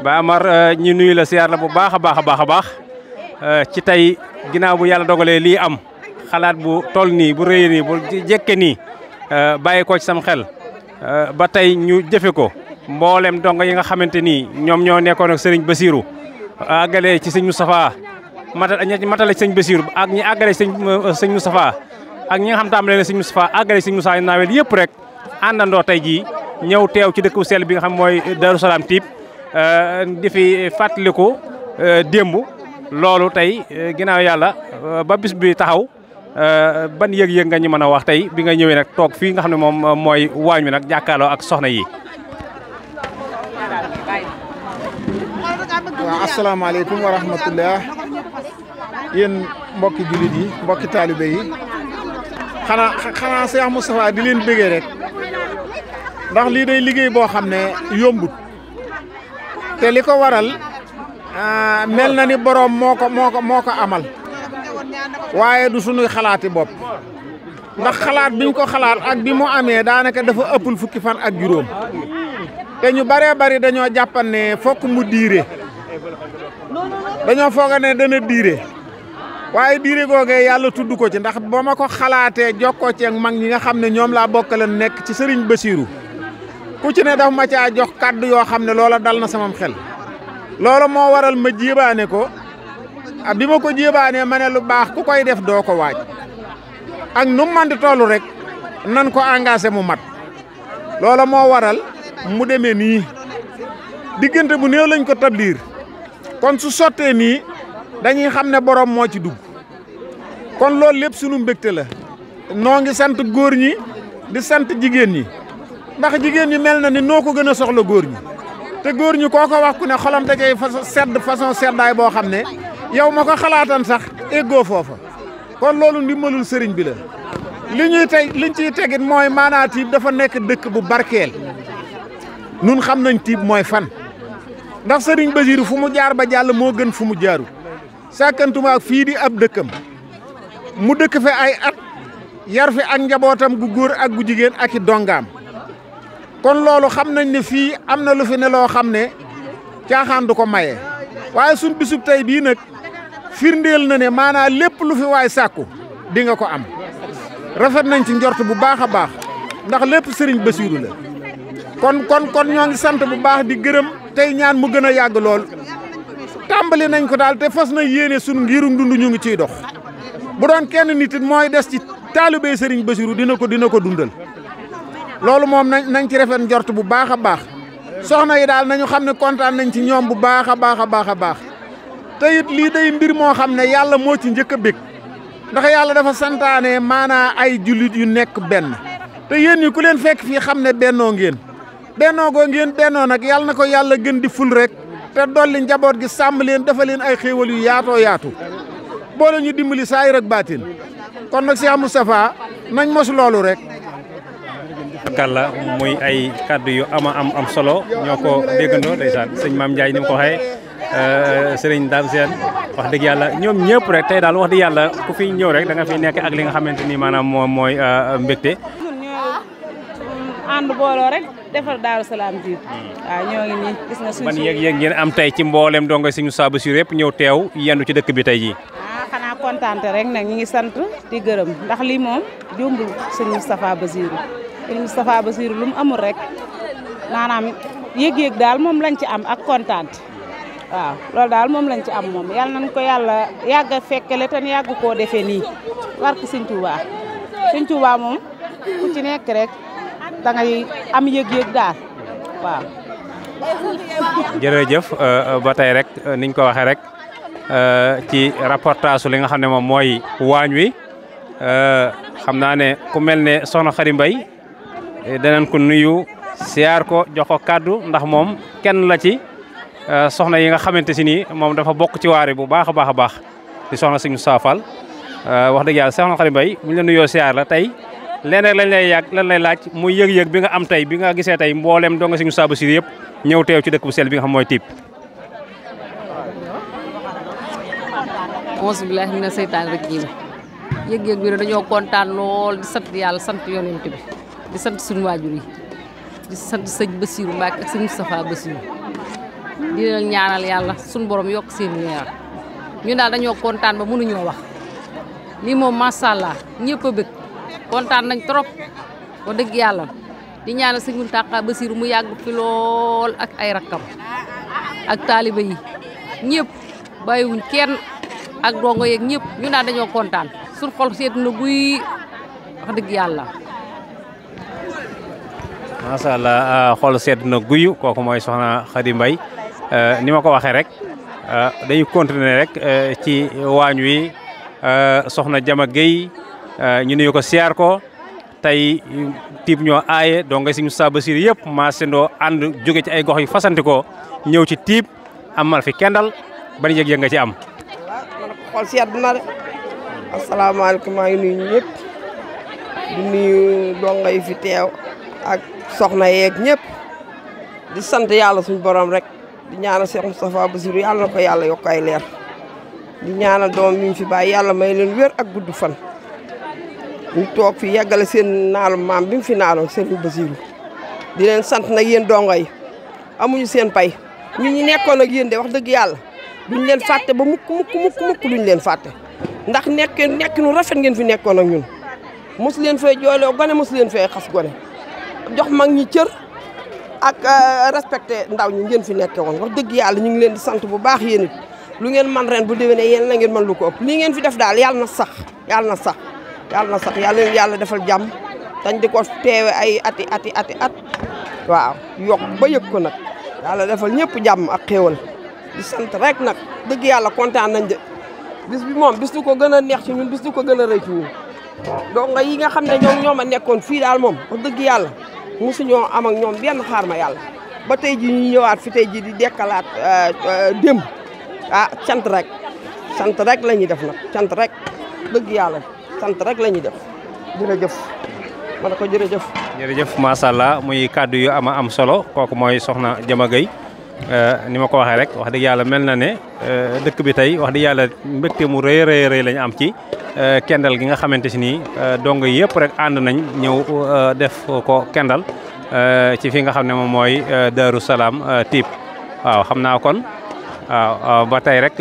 Ba Amar ñu nuyu la siyaar la bu baax a baax ci tey ginnaaw bu yàlla dogalee lii am xalaat bu toll nii bu rëy nii bu jekke nii bàyyi ko ci sam xel ba tey ñu jëfe ko mboolem dongo yi nga xamante ni ñoom ñoo nekkoon ak sëriñ Bassirou àggale ci sëñ Moustapha matale ci sëñ Bassirou ak ñi àggale ci sëñ Moustapha ak ñi nga xam tàmbale na sëñ Moustapha àggale ci sëñ Moussa Nawel yëpp rek àndandoo tey jii ñëw teew ci dëkk bu sell bi nga xam mooy Darou Salam Typ di fi fàttaliku démb loolu tey ginnaaw yàlla ba bis bi taxaw ban yëg-yëg nga ñu mën a wax tey bi nga ñëwee nag toog fii nga xam ne moom mooy waañ wi nag jàkkaarloo ak soxna yi. waaw asalaamaaleykum wa rahmatullah yéen mbokki jullit yi mbokki taalibe yi xanaa Cheikh Moustapha di leen bëggee rek ndax lii day liggéey boo xam ne yombut te li ko waral mel na ni boroom moo ko amal waaye du sunuy xalaati bopp ndax xalaat biñ ko xalaat ak bi mu amee daanaka dafa ëppul fukki fan ak juróom te ñu baree bari dañoo jàppan ne fokk mu diire dañoo fooga ne dana diire waaye diire googee yàlla tudd ko ci ndax ba ma ko xalaatee jokkoo ci ak mag ñi nga xam ne ñoom laa bokkale nekk ci sëriñ Bassirou ku ci ne daf ma caa jox kàddu yoo xam ne loola dal na samam xel loola moo waral ma jébaane ko bi ma ko jébaanee ma ne lu baax ku koy def doo ko waaj ak nu mu mën di toll rek nan ko engagé mu mat loola moo waral mu demee nii diggante bu néew lañ ko tabliir kon su sottee nii dañuy xam ne borom moo ci dugg kon loolu lépp sunu mbégte la noo ngi sant góor ñi di sant jigéen ñi ndax jigéen ñi mel na ni noo ko gën a soxla góor ñi te góor ñi koo ko wax ku ne xolam da cay façon seddaay boo xam ne yow ma ko xalaatan sax éggoo foofa kon loolu ndimbalul sëriñ bi la liñ ciy tegit mooy maanaa Typ dafa nekk dëkk bu barkeel nun xam nañ Typ mooy fan ndax sëriñ Bassirou fu mu jaar ba jàll moo gën fu mu jaaru sàkkantuma ak fii di ab dëkkam mu dëkk fi ay at yar fi ak njabootam gu góor ak gu jigéen ak i dongaam kon loolu xam nañ ne fii am na lu fi ne loo xam ne caaxaan du ko maye waaye suñ bisub tey bii nag firndeel na ne maanaa lépp lu fi waay sàkku di nga ko am rafet nañ ci njort bu baax a baax ndax lépp sëriñ Bassirou la kon ñoo ngi sant bu baax di gërëm tey ñaan mu gën a yàgg lool tàmbali nañ ko daal te fas na yéene sunu ngirum dund ñu ngi ciy dox bu doon kenn nit it mooy des ci taalibey sëriñ Bassirou dina ko dundal loolu moom nañ ci rafet njort bu baax a baax soxna yi daal nañu xam ne kontaan nañ ci ñoom bu baax a baax te it lii day mbir moo xam ne yàlla moo ci njëkk a bég ndax yàlla dafa santaane maanaa ay jullit yu nekk benn te yéen ñi ku leen fekk fii xam ne bennoo ngeen bennoo nag yàlla na ko yàlla gën di ful rek te dolli njaboot gi sàmm leen dafa leen ay xéewal yu yaatoo yaatu boole ñu dimbali saayir ak baatin kon nag Cheikh Moustapha nañ mos loolu rek. kàlla muy ay kàddu yu am solo ñoo ko déggandoo ndeysaan sëñ Mame Ndiaye ni mu ko waxee sëriñ Dame Sène wax dëgg yàlla ñoom ñëpp rek tey daal wax dëgg yàlla ku fi ñëw rek da nga fi nekk ak li nga xamante ni maanaam moom mooy mbégte. ànd booloo rek defar Darou Salam Typ waaw ñoo ngi nii gis nga suñu ban yëg-yëg ngeen am tey ci mboolem dongo Sëñ Moustapha Bassirou yëpp ñëw teew yendu ci dëkk bi tey jii. xanaa kontaante rek nag ñu ngi sant di gërëm ndax lii moom jombul Sëñ Moustapha Bassirou Sëñ Moustapha Bassirou lu mu amul rek maanaam yëg-yëg daal moom lañ ci am ak kontaante waaw loolu daal moom lañ ci am moom yàlla nañ ko yàlla yàgg a fekkele te yàgg koo defee nii barke Sëñ Touba moom ku ci nekk rek da ngay am yëg-yëg daal waaw. jërëjëf ba tey rek niñ ko waxee rek ci reportage li nga xam ne moom mooy waañ wi xam naa ne ku mel ne soxna Khady Mbaye danañ ko nuyu siyaar ko jox ko kàddu ndax moom kenn la ci soxna yi nga xamante si ni moom dafa bokk ci waare bu baax a baax di soxna Sëñ Moustapha Fall wax dëgg yàlla soxna Khady Mbaye bu ñu la nuyoo siyaar la tey. leen rek lan lay laaj muy yëg-yëg bi nga am tey bi nga gisee tey mboolem donga Sëñ Moustapha Bassirou yëpp ñëw teew ci dëkk bu sell bi nga xam mooy Typ. auzu billaahi mina seytaani rajiim yëg-yëg bi dañoo kontaan lool di sant yàlla sant yonent bi di sant suñu waajur yi di sant sëñ Bassirou Mbacke ak sëñ Moustapha Bassirou di leen ñaanal yàlla suñu borom yokk seen leer ñu daal dañoo kontaan ba mënuñoo wax lii moom macha allah ñëpp a bëgg kontaan nañ trop wax dëgg yàlla di ñaanal sëñ Mountakha Bassirou mu yàgg fi lool ak ay rakkam ak taaliba yi ñëpp bàyyiwuñ kenn ak dongo yeeg ñëpp ñu daal dañoo kontaan suñu xol seet na guy wax dëgg yàlla. macha allah xol sedd na guyu kooku mooy soxna Khady Mbaye ni ma ko waxee rek dañuy continuer rek ci waañ wi soxna Jama Gueye ñu nuyu ko siyaar ko tey tiib ñoo aaye donc nga si Moustapha Bassirou yëpp maa sendoo ànd jóge ci ay gox yu fasanti ko ñëw ci tiib amal fi kendal ban yëg-yëg nga ci am. xol sedd na de asalaamaaleykum maa ngi nuyu ñëpp di nuyu donga yi fi teew ak soxna yeeg ñëpp di sant yàlla suñu borom rek di ñaanal Cheikh Moustapha Bassirou yàlla na ko yàlla yokk ay leer di ñaanal doom ñu fi bàyyi yàlla may leen wér ak gudd fan ñu toog fi yeggale seen naalu maam bi mu fi naaloon Serigne Bassirou di leen sant nag yéen donga yi amuñu seen pay ñun ñi nekkoon ak yéen de wax dëgg yàlla duñ leen fàtte ba mukk duñ leen fàtte ndax nekkinu rafet ngeen fi nekkoon ak ñun mos leen fay jooyloo gone mos leen fay xas gone jox mag ñi cër ak respecté ndaw ñi ngeen fi nekke woon wax dëgg yàlla ñu ngi leen di sant bu baax yéen it lu ngeen man ren bu déwénee yéen la ngeen mën lu ko ëpp lii ngeen fi def daal yàlla na sax yàlla na sax yàlla na sax yàlla leen yàlla defal jàmm dañ di ko teewe ay ati at waaw yokk ba yëg ko nag yàlla defal ñëpp jàmm ak xéewal di sant rek nag dëgg yàlla kontaan nañ de bis bi moom bis du ko gën a neex ci ñun bis du ko gën a rëy ci ñun donc nga yi nga xam ne ñoom a nekkoon fii daal moom wax dëgg yàlla mosuñoo am ak ñoom benn xaar ma yàlla ba tey ji ñu ñëwaat fi tey ji di dekkalaat démb cant rek la ñuy def nag cant rek dëgg yàlla sant rek la ñuy def jërëjëf ma ne ko jërëjëf. jërëjëf macha allah muy kàddu yu am solo kooku mooy soxna Jama Gueye ni ma ko waxee rek wax dëgg yàlla mel na ne dëkk bi tey wax dëgg yàlla mbégte mu rëy lañu am ci kendal gi nga xamante si nii dong yëpp rek ànd nañ ñëw def ko kendal ci fi nga xam ne moom mooy Darou Salaam Typ waaw xam naa kon waaw ba tey rek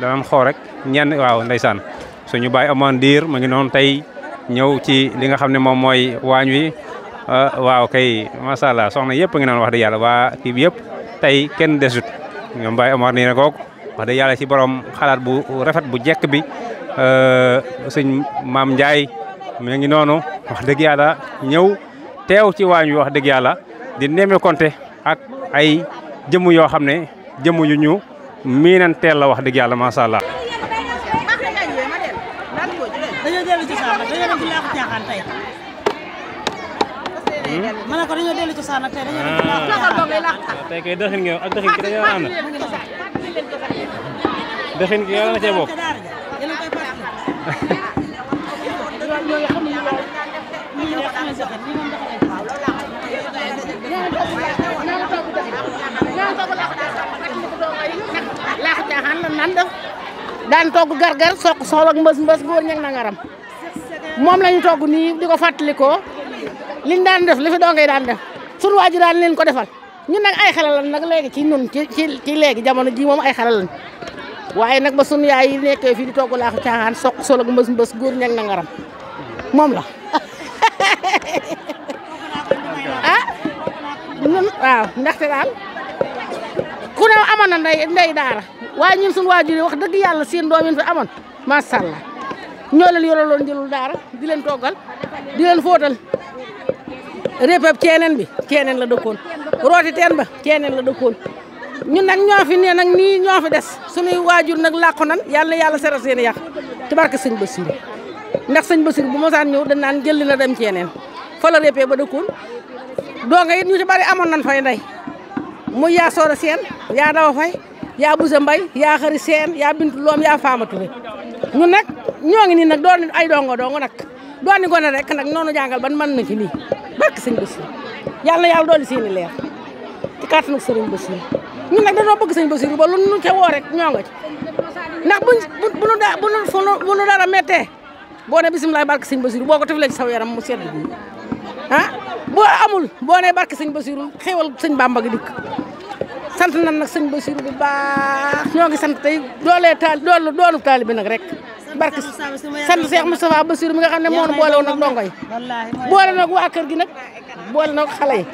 danañ xool rek ñenn waaw ndeysaan suñu baay amoon diir ma ngi noonu tey ñëw ci li nga xam ne moom mooy waañ wi waaw kay macha allah soxna yëpp a ngi noonu wax dëgg yàlla waa kii bi yëpp tey kenn desut ñoom baay amoon nii rek wax dëgg yàlla ci borom xalaat bu rafet bu jekk bi sëñ maam Ndiaye mi ngi noonu wax dëgg yàlla ñëw teew ci waañ wi wax dëgg yàlla di nemme konte ak ay jëmm yoo xam ne jëmm yu ñu miinan teel la wax dëgg yàlla macha allah. ma ne ko dañoo dellu ci saan tey tey kay dëxin ngeen ak dëxin ki dañoo ànd dëxin ki yàlla na cee bokk laax caaxaan la nan def daan togg gargar soq soxla ak mbës góor ñag na ngaram moom lañu togg nii di ko fàttalikoo liñ daan def li fi dongay daan def sunu waajur daan leen ko defal ñun nag ay xale lan nag léegi ci ñun ci léegi jamono ji moom ay xale lan waaye nag ba sunu yaay yi nekkee fii di togg laaxu caaxaan soq sol ak mbës góor ñag na ngaram moom la ñun waaw ndaxte daal ku ne amoon na ndey daara waaye ñun sunu waajur yi wax dëgg yàlla seen doom yi fi amoon macha allah ñoo leen yoraloon jëlul daara di leen toggal di leen fóotal répéb ceeneen bi ceeneen la dëkkoon rooti teen ba ceeneen la dëkkoon ñun nag ñoo fi ne nag nii ñoo fi des suñuy waajur nag làqu nan yàlla seral seen yàq ci barke sëñ Bassirou ndax sëñ Bassirou bu mosaan ñëw dañ naan jëli na dem ceeneen fa la répéb ba dëkkoon doo nga it ñu ci bari amoon nan fay ndey muy yaa soora seen yaa dawa fay yaa busa mbay yaa xari seen yaa bintu loom yaa faamature ñun nag ñoo ngi nii nag doon ay dongo nag dooni gone rek nag noonu jàngal ban mën na ci lii barke sëñ Bassirou yàlla dooli seeni leer ci kàttanu sëriñ Bassirou ñun nag dañoo bëgg sëñ Bassirou ba lu nu ca woo rek ñoo nga ci ndax bu nu dara méttee boo ne bisimilah barke sëñ Bassirou boo ko teflee ci saw yaram mu sedd bi boo amul boo ne barke sëñ Bassirou xéwal sëñ Bamba gi dikk sant nan nag sëñ Bassirou bu baax ñoo ngi sant tey doonu taalibe nag rek barke sant Cheikh Moustapha Bassirou mi nga xam ne moo nu boole woon ak ndongo yi boole nag waa kër gi nag boole nag xale yi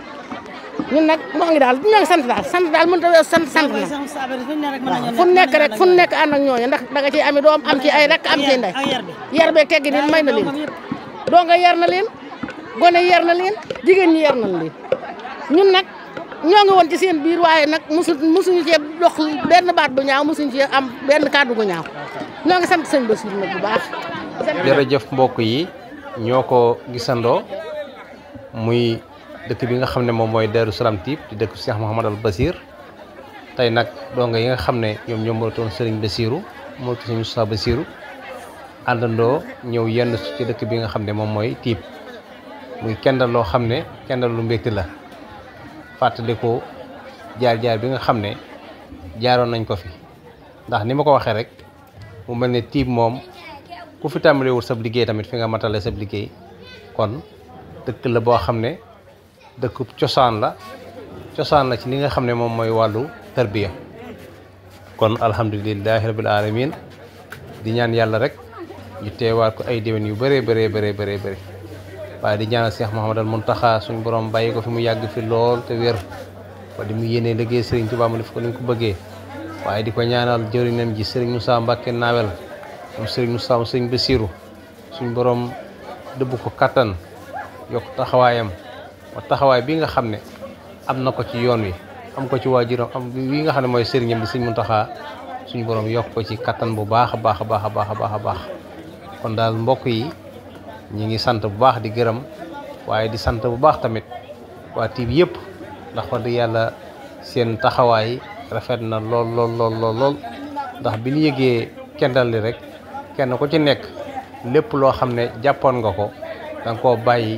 ñun nag ñoo ngi sant daal mënut a weesu sant na fu nekk rek fu nekk ànd ak ñooñu ndax da nga ciy ami doom am ci ay rek am ci ndey yar bee teggi din may na leen donga yar na leen gone yar na leen jigéen ñi yar na leen ñun nag ñoo ngi woon ci seen biir waaye nag musuñu cee dox benn baat bu ñaaw musuñu cee am benn kàddu gu ñaaw ñoo ngi sant sëñ Bassirou nag bu baax. jërëjëf mbokk yi ñoo ko gisandoo muy dëkk bi nga xam ne moom mooy Darou Salam Typ di dëkk Cheikh Mouhamadou Bassir tey nag donga yi nga xam ne ñoom moo doon Serigne Bassirou moo doon Serigne Moustapha Bassirou àndandoo ñëw yenn ci dëkk bi nga xam ne moom mooy Typ muy kendal loo xam ne kendal lu mbégte la fàttaliku jaar-jaar bi nga xam ne jaaroon nañ ko fi ndax ni ma ko waxee rek mu mel ne Typ moom ku fi tàmbalewul sab liggéey tamit fi nga matale sab liggéey kon dëkk la boo xam ne dëkk cosaan la ci li nga xam ne moom mooy wàllu tarbiya kon alhamdulilahi rabil alamin di ñaan yàlla rek ñu teewaat ko ay déwén yu bëree bëri waaye di ñaanal Cheikh Mouhamadal Mountakha suñu borom bàyyi ko fi mu yàgg fi lool te wér ba di mu yéenee liggéey Serigne Touba mu def ko ni ko bëggee waaye di ko ñaanal jëriñam ji Serigne Moussa Mbacké Nawel moom Serigne Moussa Serigne Bassirou suñu borom dëbb ko kattan yokk taxawaayam wa taxawaay bi nga xam ne am na ko ci yoon wi am ko ci waajuram am wi nga xam ne mooy sëriñam bi Serigne Mountakha suñu borom yokk ko ci kattan bu baax a baax kon daal mbokk yi ñi ngi sant bu baax di gërëm waaye di sant bu baax tamit waa Typ yëpp ndax wax dëgg yàlla seen taxawaay rafet na lool ndax bi ñu yëgee kendal li rek kenn ku ci nekk lépp loo xam ne jàppoon nga ko da nga koo bàyyi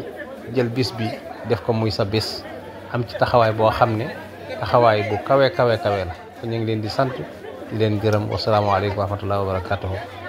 jël bis bi def ko muy sa bis am ci taxawaay boo xam ne taxawaay bu kawe la kon ñu ngi leen di sant di leen gërëm wasalaamaaleykum wa rahmatullahi wa barakatuhu